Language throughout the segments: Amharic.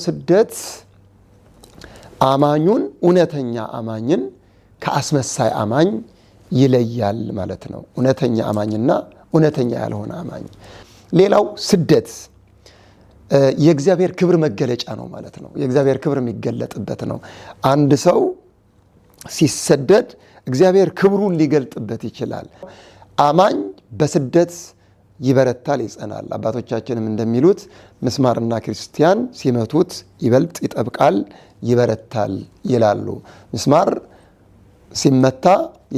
ስደት አማኙን እውነተኛ አማኝን ከአስመሳይ አማኝ ይለያል ማለት ነው። እውነተኛ አማኝና እውነተኛ ያልሆነ አማኝ። ሌላው ስደት የእግዚአብሔር ክብር መገለጫ ነው ማለት ነው። የእግዚአብሔር ክብር የሚገለጥበት ነው። አንድ ሰው ሲሰደድ እግዚአብሔር ክብሩን ሊገልጥበት ይችላል። አማኝ በስደት ይበረታል፣ ይጸናል። አባቶቻችንም እንደሚሉት ምስማርና ክርስቲያን ሲመቱት ይበልጥ ይጠብቃል፣ ይበረታል ይላሉ። ምስማር ሲመታ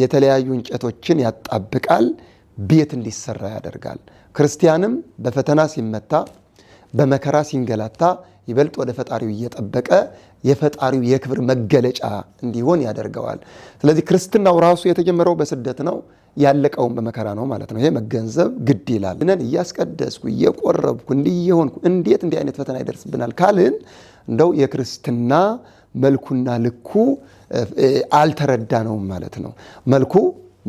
የተለያዩ እንጨቶችን ያጣብቃል፣ ቤት እንዲሰራ ያደርጋል። ክርስቲያንም በፈተና ሲመታ፣ በመከራ ሲንገላታ ይበልጥ ወደ ፈጣሪው እየጠበቀ የፈጣሪው የክብር መገለጫ እንዲሆን ያደርገዋል። ስለዚህ ክርስትናው ራሱ የተጀመረው በስደት ነው፣ ያለቀውን በመከራ ነው ማለት ነው። ይሄ መገንዘብ ግድ ይላል። ነን እያስቀደስኩ እየቆረብኩ እንዲህ እየሆንኩ እንዴት እንዲህ አይነት ፈተና ይደርስብናል ካልን እንደው የክርስትና መልኩና ልኩ አልተረዳ ነው ማለት ነው። መልኩ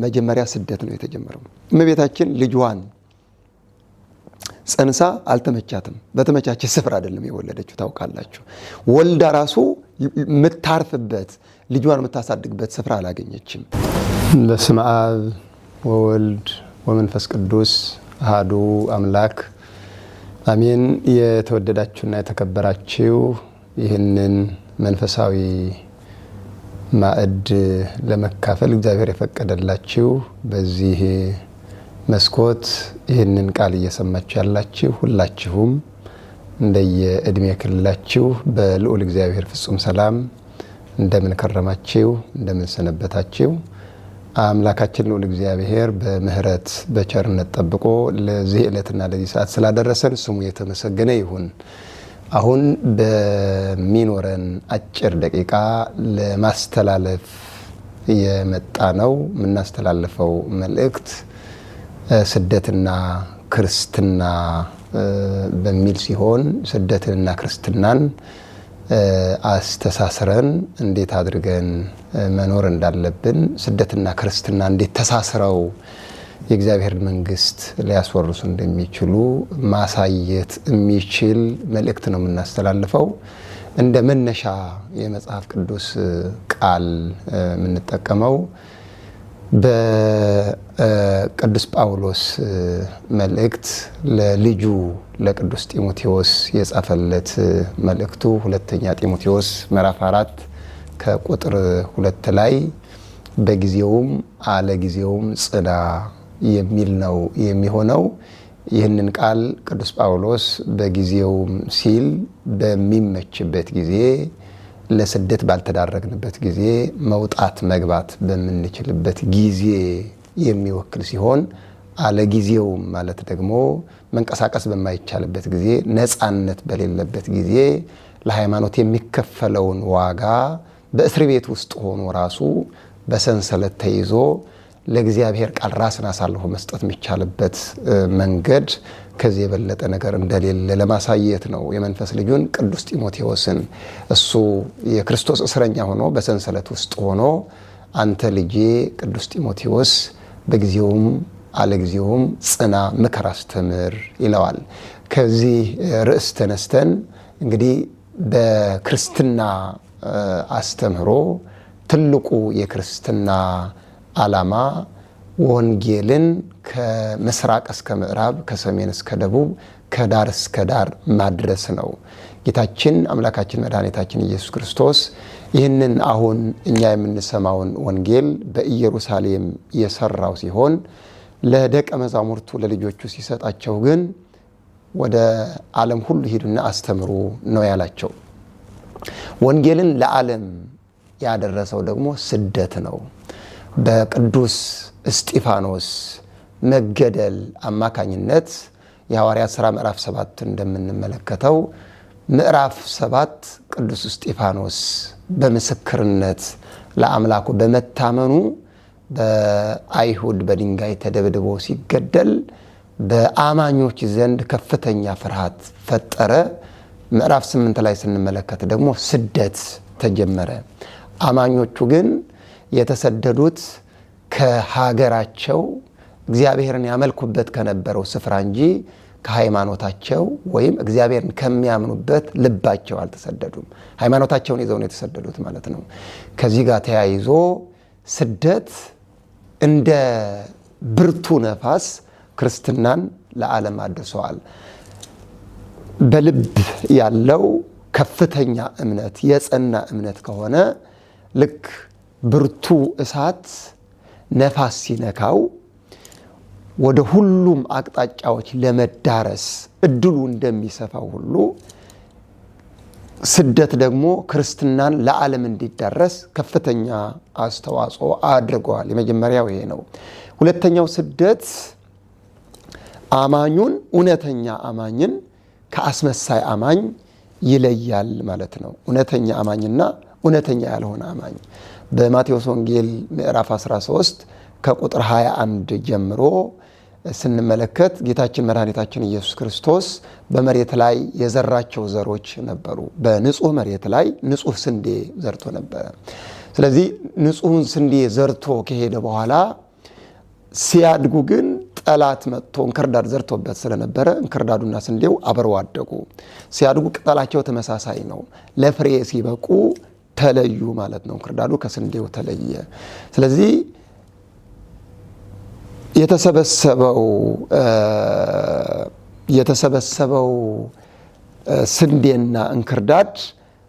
መጀመሪያ ስደት ነው የተጀመረው። እመቤታችን ልጇን ጸንሳ አልተመቻትም። በተመቻቸ ስፍራ አይደለም የወለደችው፣ ታውቃላችሁ። ወልዳ ራሱ የምታርፍበት ልጇን የምታሳድግበት ስፍራ አላገኘችም። በስመ አብ ወወልድ ወመንፈስ ቅዱስ አሐዱ አምላክ አሜን። የተወደዳችሁና የተከበራችሁ ይህንን መንፈሳዊ ማዕድ ለመካፈል እግዚአብሔር የፈቀደላችሁ በዚህ መስኮት ይህንን ቃል እየሰማችሁ ያላችሁ ሁላችሁም እንደየእድሜ ክልላችሁ በልዑል እግዚአብሔር ፍጹም ሰላም እንደምን ከረማችሁ? እንደምን ሰነበታችሁ? አምላካችን ልዑል እግዚአብሔር በምሕረት በቸርነት ጠብቆ ለዚህ ዕለትና ለዚህ ሰዓት ስላደረሰን ስሙ የተመሰገነ ይሁን። አሁን በሚኖረን አጭር ደቂቃ ለማስተላለፍ የመጣ ነው። የምናስተላልፈው መልእክት ስደትና ክርስትና በሚል ሲሆን ስደትንና ክርስትናን አስተሳስረን እንዴት አድርገን መኖር እንዳለብን፣ ስደትና ክርስትና እንዴት ተሳስረው የእግዚአብሔር መንግስት ሊያስወርሱ እንደሚችሉ ማሳየት የሚችል መልእክት ነው የምናስተላልፈው። እንደ መነሻ የመጽሐፍ ቅዱስ ቃል የምንጠቀመው በቅዱስ ጳውሎስ መልእክት ለልጁ ለቅዱስ ጢሞቴዎስ የጻፈለት መልእክቱ ሁለተኛ ጢሞቴዎስ ምዕራፍ 4 ከቁጥር 2 ላይ በጊዜውም አለጊዜውም ጽና የሚል ነው የሚሆነው። ይህንን ቃል ቅዱስ ጳውሎስ በጊዜውም ሲል በሚመችበት ጊዜ፣ ለስደት ባልተዳረግንበት ጊዜ፣ መውጣት መግባት በምንችልበት ጊዜ የሚወክል ሲሆን አለጊዜውም ማለት ደግሞ መንቀሳቀስ በማይቻልበት ጊዜ፣ ነፃነት በሌለበት ጊዜ ለሃይማኖት የሚከፈለውን ዋጋ በእስር ቤት ውስጥ ሆኖ ራሱ በሰንሰለት ተይዞ ለእግዚአብሔር ቃል ራስን አሳልፎ መስጠት የሚቻልበት መንገድ ከዚህ የበለጠ ነገር እንደሌለ ለማሳየት ነው። የመንፈስ ልጁን ቅዱስ ጢሞቴዎስን እሱ የክርስቶስ እስረኛ ሆኖ በሰንሰለት ውስጥ ሆኖ አንተ ልጄ ቅዱስ ጢሞቴዎስ በጊዜውም አለጊዜውም ጽና፣ ምከር፣ አስተምር ይለዋል። ከዚህ ርዕስ ተነስተን እንግዲህ በክርስትና አስተምህሮ ትልቁ የክርስትና ዓላማ ወንጌልን ከምስራቅ እስከ ምዕራብ፣ ከሰሜን እስከ ደቡብ፣ ከዳር እስከ ዳር ማድረስ ነው። ጌታችን አምላካችን መድኃኒታችን ኢየሱስ ክርስቶስ ይህንን አሁን እኛ የምንሰማውን ወንጌል በኢየሩሳሌም የሰራው ሲሆን ለደቀ መዛሙርቱ ለልጆቹ ሲሰጣቸው ግን ወደ ዓለም ሁሉ ሂዱና አስተምሩ ነው ያላቸው። ወንጌልን ለዓለም ያደረሰው ደግሞ ስደት ነው። በቅዱስ እስጢፋኖስ መገደል አማካኝነት የሐዋርያት ሥራ ምዕራፍ 7 እንደምንመለከተው ምዕራፍ 7 ቅዱስ እስጢፋኖስ በምስክርነት ለአምላኩ በመታመኑ በአይሁድ በድንጋይ ተደብድቦ ሲገደል በአማኞች ዘንድ ከፍተኛ ፍርሃት ፈጠረ። ምዕራፍ 8 ላይ ስንመለከት ደግሞ ስደት ተጀመረ። አማኞቹ ግን የተሰደዱት ከሀገራቸው እግዚአብሔርን ያመልኩበት ከነበረው ስፍራ እንጂ ከሃይማኖታቸው ወይም እግዚአብሔርን ከሚያምኑበት ልባቸው አልተሰደዱም። ሃይማኖታቸውን ይዘው ነው የተሰደዱት ማለት ነው። ከዚህ ጋር ተያይዞ ስደት እንደ ብርቱ ነፋስ ክርስትናን ለዓለም አድርሰዋል። በልብ ያለው ከፍተኛ እምነት የጸና እምነት ከሆነ ልክ ብርቱ እሳት ነፋስ ሲነካው ወደ ሁሉም አቅጣጫዎች ለመዳረስ እድሉ እንደሚሰፋው ሁሉ ስደት ደግሞ ክርስትናን ለዓለም እንዲዳረስ ከፍተኛ አስተዋጽኦ አድርገዋል። የመጀመሪያው ይሄ ነው። ሁለተኛው ስደት አማኙን እውነተኛ አማኝን ከአስመሳይ አማኝ ይለያል ማለት ነው። እውነተኛ አማኝና እውነተኛ ያልሆነ አማኝ በማቴዎስ ወንጌል ምዕራፍ 13 ከቁጥር 21 ጀምሮ ስንመለከት ጌታችን መድኃኒታችን ኢየሱስ ክርስቶስ በመሬት ላይ የዘራቸው ዘሮች ነበሩ። በንጹህ መሬት ላይ ንጹህ ስንዴ ዘርቶ ነበረ። ስለዚህ ንጹህን ስንዴ ዘርቶ ከሄደ በኋላ ሲያድጉ ግን ጠላት መጥቶ እንክርዳድ ዘርቶበት ስለነበረ እንክርዳዱና ስንዴው አብረው አደጉ። ሲያድጉ ቅጠላቸው ተመሳሳይ ነው። ለፍሬ ሲበቁ ተለዩ ማለት ነው። እንክርዳዱ ከስንዴው ተለየ። ስለዚህ የተሰበሰበው ስንዴና እንክርዳድ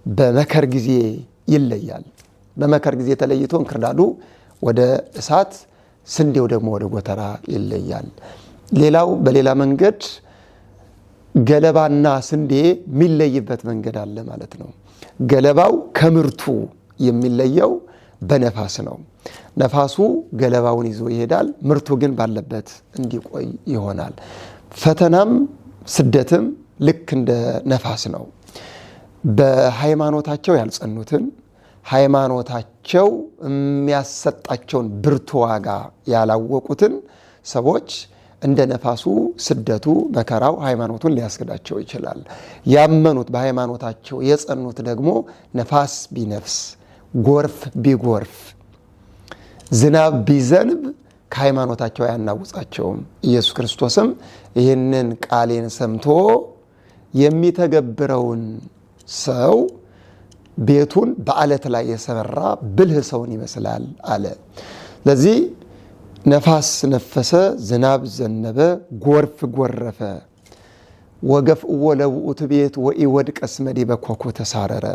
በመከር ጊዜ ይለያል። በመከር ጊዜ ተለይቶ እንክርዳዱ ወደ እሳት፣ ስንዴው ደግሞ ወደ ጎተራ ይለያል። ሌላው በሌላ መንገድ ገለባና ስንዴ የሚለይበት መንገድ አለ ማለት ነው። ገለባው ከምርቱ የሚለየው በነፋስ ነው። ነፋሱ ገለባውን ይዞ ይሄዳል፣ ምርቱ ግን ባለበት እንዲቆይ ይሆናል። ፈተናም ስደትም ልክ እንደ ነፋስ ነው። በሃይማኖታቸው ያልጸኑትን ሃይማኖታቸው የሚያሰጣቸውን ብርቱ ዋጋ ያላወቁትን ሰዎች እንደ ነፋሱ ስደቱ፣ መከራው ሃይማኖቱን ሊያስክዳቸው ይችላል። ያመኑት በሃይማኖታቸው የጸኑት ደግሞ ነፋስ ቢነፍስ፣ ጎርፍ ቢጎርፍ፣ ዝናብ ቢዘንብ ከሃይማኖታቸው አያናውጻቸውም። ኢየሱስ ክርስቶስም ይህንን ቃሌን ሰምቶ የሚተገብረውን ሰው ቤቱን በዓለት ላይ የሰራ ብልህ ሰውን ይመስላል አለ። ስለዚህ ነፋስ ነፈሰ፣ ዝናብ ዘነበ፣ ጎርፍ ጎረፈ። ወገፍእዎ ለውእቱ ቤት ወኢወድቀ እስመ ዲበ ኮኩ ተሳረረ።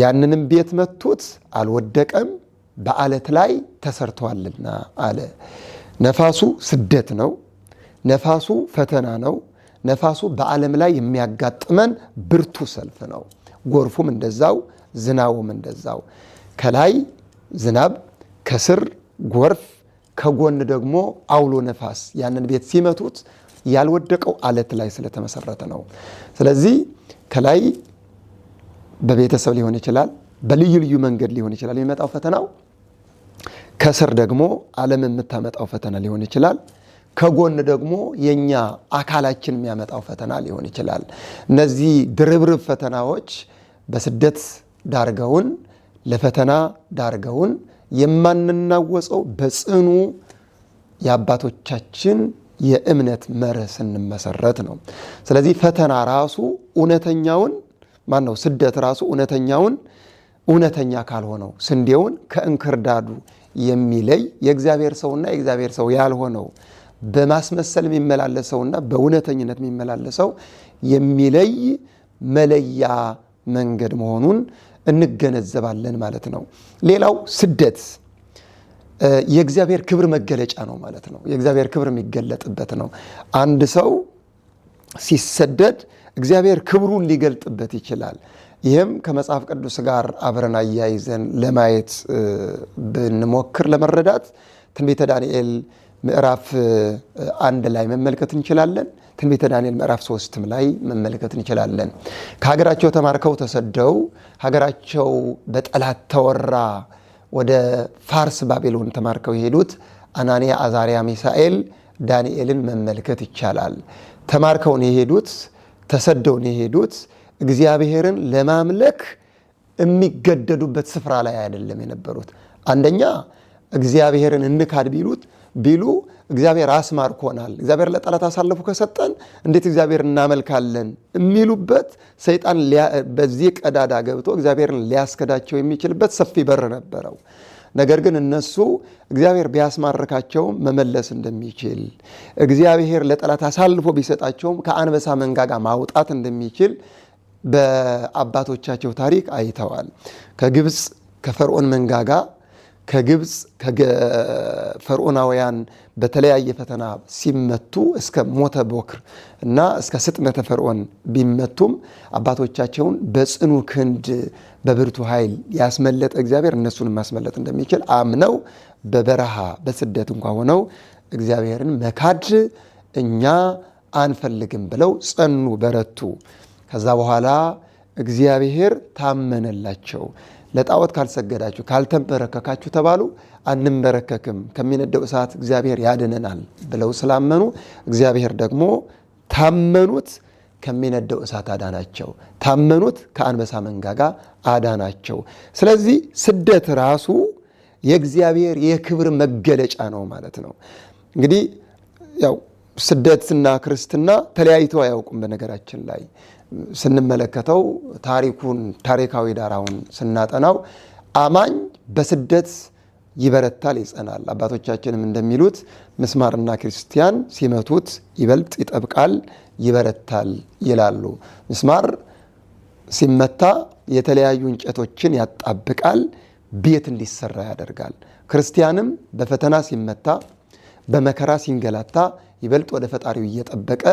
ያንንም ቤት መቱት፣ አልወደቀም፣ በዓለት ላይ ተሰርቷልና አለ። ነፋሱ ስደት ነው። ነፋሱ ፈተና ነው። ነፋሱ በዓለም ላይ የሚያጋጥመን ብርቱ ሰልፍ ነው። ጎርፉም እንደዛው፣ ዝናቡም እንደዛው። ከላይ ዝናብ፣ ከስር ጎርፍ፣ ከጎን ደግሞ አውሎ ነፋስ ያንን ቤት ሲመቱት ያልወደቀው አለት ላይ ስለተመሰረተ ነው። ስለዚህ ከላይ በቤተሰብ ሊሆን ይችላል፣ በልዩ ልዩ መንገድ ሊሆን ይችላል የሚመጣው ፈተናው። ከስር ደግሞ ዓለም የምታመጣው ፈተና ሊሆን ይችላል። ከጎን ደግሞ የኛ አካላችን የሚያመጣው ፈተና ሊሆን ይችላል። እነዚህ ድርብርብ ፈተናዎች በስደት ዳርገውን ለፈተና ዳርገውን የማንናወጸው በጽኑ የአባቶቻችን የእምነት መርህ ስንመሰረት ነው። ስለዚህ ፈተና ራሱ እውነተኛውን ማን ነው? ስደት ራሱ እውነተኛውን እውነተኛ ካልሆነው ስንዴውን ከእንክርዳዱ የሚለይ የእግዚአብሔር ሰውና የእግዚአብሔር ሰው ያልሆነው በማስመሰል የሚመላለሰውና በእውነተኝነት የሚመላለሰው የሚለይ መለያ መንገድ መሆኑን እንገነዘባለን ማለት ነው። ሌላው ስደት የእግዚአብሔር ክብር መገለጫ ነው ማለት ነው። የእግዚአብሔር ክብር የሚገለጥበት ነው። አንድ ሰው ሲሰደድ እግዚአብሔር ክብሩን ሊገልጥበት ይችላል። ይህም ከመጽሐፍ ቅዱስ ጋር አብረን አያይዘን ለማየት ብንሞክር ለመረዳት ትንቢተ ዳንኤል ምዕራፍ 1 ላይ መመልከት እንችላለን። ትንቢተ ዳንኤል ምዕራፍ 3 ላይ መመልከት እንችላለን። ከሀገራቸው ተማርከው ተሰደው ሀገራቸው በጠላት ተወራ ወደ ፋርስ ባቢሎን ተማርከው የሄዱት አናንያ፣ አዛርያ፣ ሚሳኤል ዳንኤልን መመልከት ይቻላል። ተማርከውን የሄዱት ተሰደውን የሄዱት እግዚአብሔርን ለማምለክ የሚገደዱበት ስፍራ ላይ አይደለም የነበሩት። አንደኛ እግዚአብሔርን እንካድ ቢሉ እግዚአብሔር አስማርኮናል፣ እግዚአብሔር ለጠላት አሳልፎ ከሰጠን እንዴት እግዚአብሔር እናመልካለን የሚሉበት ሰይጣን በዚህ ቀዳዳ ገብቶ እግዚአብሔርን ሊያስከዳቸው የሚችልበት ሰፊ በር ነበረው። ነገር ግን እነሱ እግዚአብሔር ቢያስማርካቸውም መመለስ እንደሚችል፣ እግዚአብሔር ለጠላት አሳልፎ ቢሰጣቸውም ከአንበሳ መንጋጋ ማውጣት እንደሚችል በአባቶቻቸው ታሪክ አይተዋል። ከግብፅ ከፈርዖን መንጋጋ፣ ከግብፅ ከፈርዖናውያን በተለያየ ፈተና ሲመቱ እስከ ሞተ ቦክር እና እስከ ስጥመተ ፈርዖን ቢመቱም አባቶቻቸውን በጽኑ ክንድ በብርቱ ኃይል ያስመለጠ እግዚአብሔር እነሱን ማስመለጥ እንደሚችል አምነው በበረሃ በስደት እንኳ ሆነው እግዚአብሔርን መካድ እኛ አንፈልግም ብለው ጸኑ፣ በረቱ። ከዛ በኋላ እግዚአብሔር ታመነላቸው። ለጣዖት ካልሰገዳችሁ ካልተንበረከካችሁ ተባሉ። አንንበረከክም፣ ከሚነደው እሳት እግዚአብሔር ያድነናል ብለው ስላመኑ እግዚአብሔር ደግሞ ታመኑት፣ ከሚነደው እሳት አዳናቸው። ታመኑት፣ ከአንበሳ መንጋጋ አዳናቸው። ስለዚህ ስደት ራሱ የእግዚአብሔር የክብር መገለጫ ነው ማለት ነው። እንግዲህ ያው ስደትና ክርስትና ተለያይተው አያውቁም። በነገራችን ላይ ስንመለከተው ታሪኩን ታሪካዊ ዳራውን ስናጠናው አማኝ በስደት ይበረታል፣ ይጸናል። አባቶቻችንም እንደሚሉት ምስማርና ክርስቲያን ሲመቱት ይበልጥ ይጠብቃል፣ ይበረታል ይላሉ። ምስማር ሲመታ የተለያዩ እንጨቶችን ያጣብቃል፣ ቤት እንዲሰራ ያደርጋል። ክርስቲያንም በፈተና ሲመታ በመከራ ሲንገላታ ይበልጥ ወደ ፈጣሪው እየጠበቀ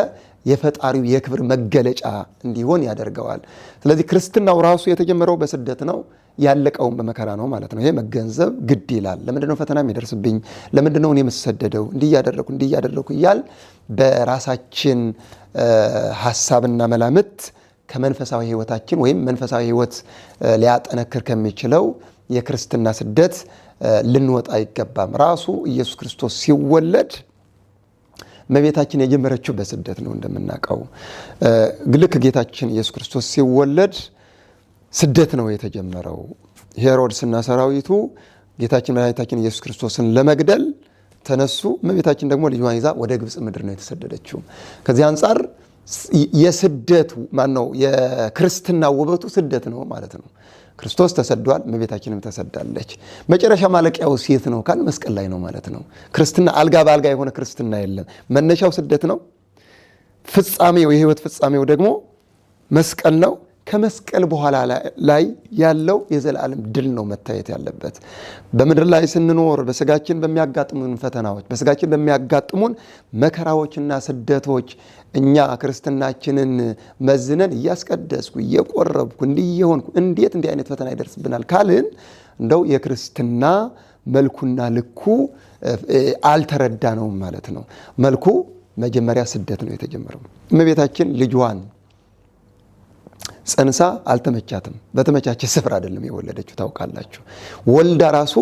የፈጣሪው የክብር መገለጫ እንዲሆን ያደርገዋል። ስለዚህ ክርስትናው ራሱ የተጀመረው በስደት ነው፣ ያለቀውን በመከራ ነው ማለት ነው። ይሄ መገንዘብ ግድ ይላል። ለምንድነው ፈተና የሚደርስብኝ? ለምንድነው እኔ የምሰደደው? እንዲህ እያደረኩ እንዲህ እያደረኩ እያል በራሳችን ሀሳብና መላምት ከመንፈሳዊ ሕይወታችን ወይም መንፈሳዊ ሕይወት ሊያጠነክር ከሚችለው የክርስትና ስደት ልንወጣ አይገባም። ራሱ ኢየሱስ ክርስቶስ ሲወለድ እመቤታችን የጀመረችው በስደት ነው እንደምናውቀው። ልክ ጌታችን ኢየሱስ ክርስቶስ ሲወለድ ስደት ነው የተጀመረው። ሄሮድስና ሰራዊቱ ጌታችን መድኃኒታችን ኢየሱስ ክርስቶስን ለመግደል ተነሱ። እመቤታችን ደግሞ ልጇን ይዛ ወደ ግብፅ ምድር ነው የተሰደደችው። ከዚህ አንጻር የስደቱ ማነው የክርስትና ውበቱ ስደት ነው ማለት ነው። ክርስቶስ ተሰዷል፣ እመቤታችንም ተሰዳለች። መጨረሻ ማለቂያው ሴት ነው ካል መስቀል ላይ ነው ማለት ነው። ክርስትና አልጋ በአልጋ የሆነ ክርስትና የለም። መነሻው ስደት ነው። ፍጻሜው የህይወት ፍጻሜው ደግሞ መስቀል ነው። ከመስቀል በኋላ ላይ ያለው የዘላለም ድል ነው መታየት ያለበት። በምድር ላይ ስንኖር በስጋችን በሚያጋጥሙን ፈተናዎች፣ በስጋችን በሚያጋጥሙን መከራዎችና ስደቶች እኛ ክርስትናችንን መዝነን እያስቀደስኩ እየቆረብኩ እንዲህ እየሆንኩ እንዴት እንዲህ አይነት ፈተና ይደርስብናል ካልን እንደው የክርስትና መልኩና ልኩ አልተረዳነውም ማለት ነው። መልኩ መጀመሪያ ስደት ነው የተጀመረው። እመቤታችን ልጇን ጸንሳ አልተመቻትም። በተመቻቸ ስፍራ አይደለም የወለደችው፣ ታውቃላችሁ። ወልዳ ራሱ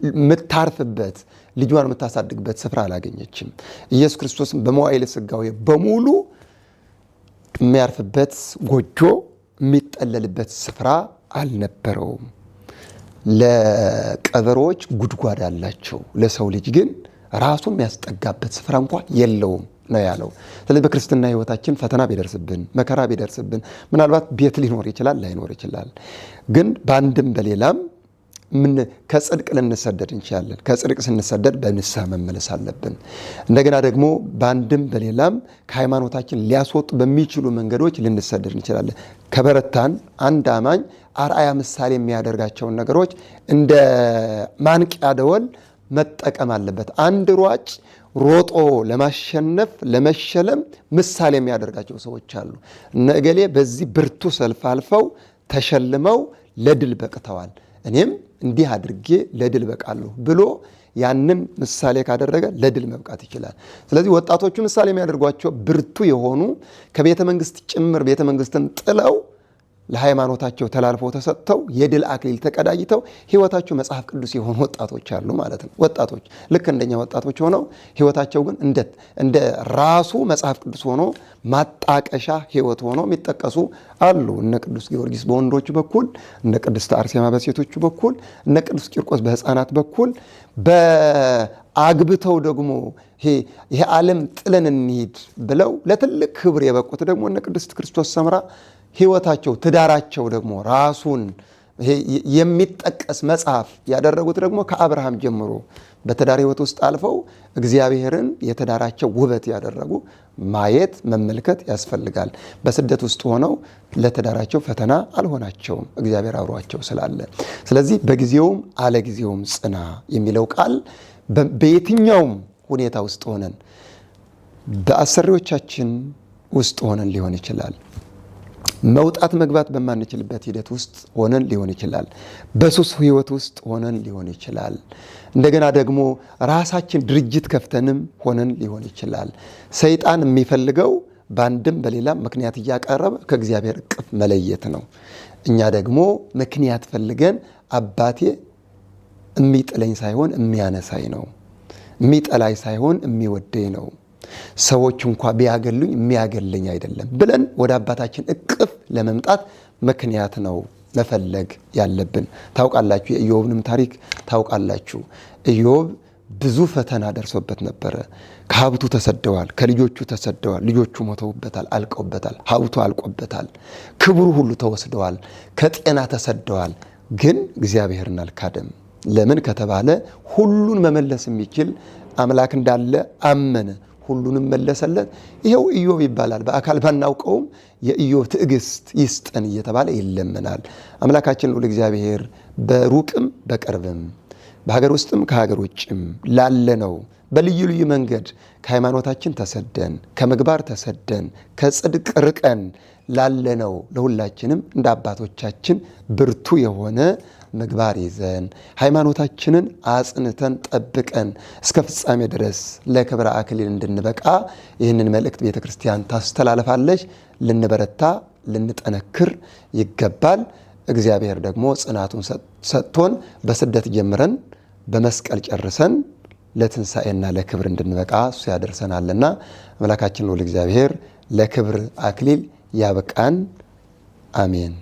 የምታርፍበት ልጇን የምታሳድግበት ስፍራ አላገኘችም። ኢየሱስ ክርስቶስም በመዋዕለ ሥጋዌ በሙሉ የሚያርፍበት ጎጆ የሚጠለልበት ስፍራ አልነበረውም። ለቀበሮች ጉድጓድ አላቸው፣ ለሰው ልጅ ግን ራሱን የሚያስጠጋበት ስፍራ እንኳ የለውም ነው ያለው። ስለዚህ በክርስትና ሕይወታችን ፈተና ቢደርስብን መከራ ቢደርስብን ምናልባት ቤት ሊኖር ይችላል፣ ላይኖር ይችላል። ግን በአንድም በሌላም ምን ከጽድቅ ልንሰደድ እንችላለን። ከጽድቅ ስንሰደድ በንስሐ መመለስ አለብን። እንደገና ደግሞ በአንድም በሌላም ከሃይማኖታችን ሊያስወጡ በሚችሉ መንገዶች ልንሰደድ እንችላለን። ከበረታን አንድ አማኝ አርአያ ምሳሌ የሚያደርጋቸውን ነገሮች እንደ ማንቂያ ደወል መጠቀም አለበት። አንድ ሯጭ ሮጦ ለማሸነፍ ለመሸለም ምሳሌ የሚያደርጋቸው ሰዎች አሉ። እነ እገሌ በዚህ ብርቱ ሰልፍ አልፈው ተሸልመው ለድል በቅተዋል፣ እኔም እንዲህ አድርጌ ለድል በቃለሁ ብሎ ያንን ምሳሌ ካደረገ ለድል መብቃት ይችላል። ስለዚህ ወጣቶቹ ምሳሌ የሚያደርጓቸው ብርቱ የሆኑ ከቤተ መንግስት ጭምር ቤተ መንግስትን ጥለው ለሃይማኖታቸው ተላልፈው ተሰጥተው የድል አክሊል ተቀዳጅተው ህይወታቸው መጽሐፍ ቅዱስ የሆኑ ወጣቶች አሉ ማለት ነው። ወጣቶች ልክ እንደኛ ወጣቶች ሆነው ህይወታቸው ግን እንደ ራሱ መጽሐፍ ቅዱስ ሆኖ ማጣቀሻ ህይወት ሆኖ የሚጠቀሱ አሉ። እነ ቅዱስ ጊዮርጊስ በወንዶቹ በኩል፣ እነ ቅድስት አርሴማ በሴቶቹ በኩል፣ እነ ቅዱስ ቂርቆስ በህፃናት በኩል፣ አግብተው ደግሞ ይሄ ዓለም ጥለን እንሂድ ብለው ለትልቅ ክብር የበቁት ደግሞ እነ ቅድስት ክርስቶስ ሰምራ ሕይወታቸው ትዳራቸው ደግሞ ራሱን ይሄ የሚጠቀስ መጽሐፍ ያደረጉት ደግሞ ከአብርሃም ጀምሮ በትዳር ሕይወት ውስጥ አልፈው እግዚአብሔርን የትዳራቸው ውበት ያደረጉ ማየት መመልከት ያስፈልጋል። በስደት ውስጥ ሆነው ለትዳራቸው ፈተና አልሆናቸውም፣ እግዚአብሔር አብሯቸው ስላለ። ስለዚህ በጊዜውም አለጊዜውም ጽና የሚለው ቃል በየትኛውም ሁኔታ ውስጥ ሆነን በአሰሪዎቻችን ውስጥ ሆነን ሊሆን ይችላል። መውጣት መግባት በማንችልበት ሂደት ውስጥ ሆነን ሊሆን ይችላል። በሱስ ህይወት ውስጥ ሆነን ሊሆን ይችላል። እንደገና ደግሞ ራሳችን ድርጅት ከፍተንም ሆነን ሊሆን ይችላል። ሰይጣን የሚፈልገው በአንድም በሌላም ምክንያት እያቀረበ ከእግዚአብሔር እቅፍ መለየት ነው። እኛ ደግሞ ምክንያት ፈልገን አባቴ የሚጥለኝ ሳይሆን የሚያነሳኝ ነው፣ የሚጠላኝ ሳይሆን የሚወደኝ ነው፣ ሰዎች እንኳ ቢያገሉኝ የሚያገለኝ አይደለም ብለን ወደ አባታችን እቅፍ ለመምጣት ምክንያት ነው መፈለግ ያለብን። ታውቃላችሁ፣ የኢዮብንም ታሪክ ታውቃላችሁ። ኢዮብ ብዙ ፈተና ደርሶበት ነበረ። ከሀብቱ ተሰደዋል፣ ከልጆቹ ተሰደዋል። ልጆቹ ሞተውበታል፣ አልቀውበታል፣ ሀብቱ አልቆበታል፣ ክብሩ ሁሉ ተወስደዋል፣ ከጤና ተሰደዋል። ግን እግዚአብሔርን አልካደም። ለምን ከተባለ ሁሉን መመለስ የሚችል አምላክ እንዳለ አመነ። ሁሉንም መለሰለት። ይኸው ኢዮብ ይባላል። በአካል ባናውቀውም የኢዮብ ትዕግስት ይስጠን እየተባለ ይለመናል። አምላካችን ልዑል እግዚአብሔር በሩቅም በቅርብም በሀገር ውስጥም ከሀገር ውጭም ላለነው በልዩ ልዩ መንገድ ከሃይማኖታችን ተሰደን ከምግባር ተሰደን ከጽድቅ ርቀን ላለነው ለሁላችንም እንደ አባቶቻችን ብርቱ የሆነ ምግባር ይዘን ሃይማኖታችንን አጽንተን ጠብቀን እስከ ፍጻሜ ድረስ ለክብረ አክሊል እንድንበቃ ይህንን መልእክት ቤተ ክርስቲያን ታስተላልፋለች። ልንበረታ ልንጠነክር ይገባል። እግዚአብሔር ደግሞ ጽናቱን ሰጥቶን በስደት ጀምረን በመስቀል ጨርሰን ለትንሣኤና ለክብር እንድንበቃ እሱ ያደርሰናልና አምላካችን ልዑል እግዚአብሔር ለክብር አክሊል ያብቃን። አሜን።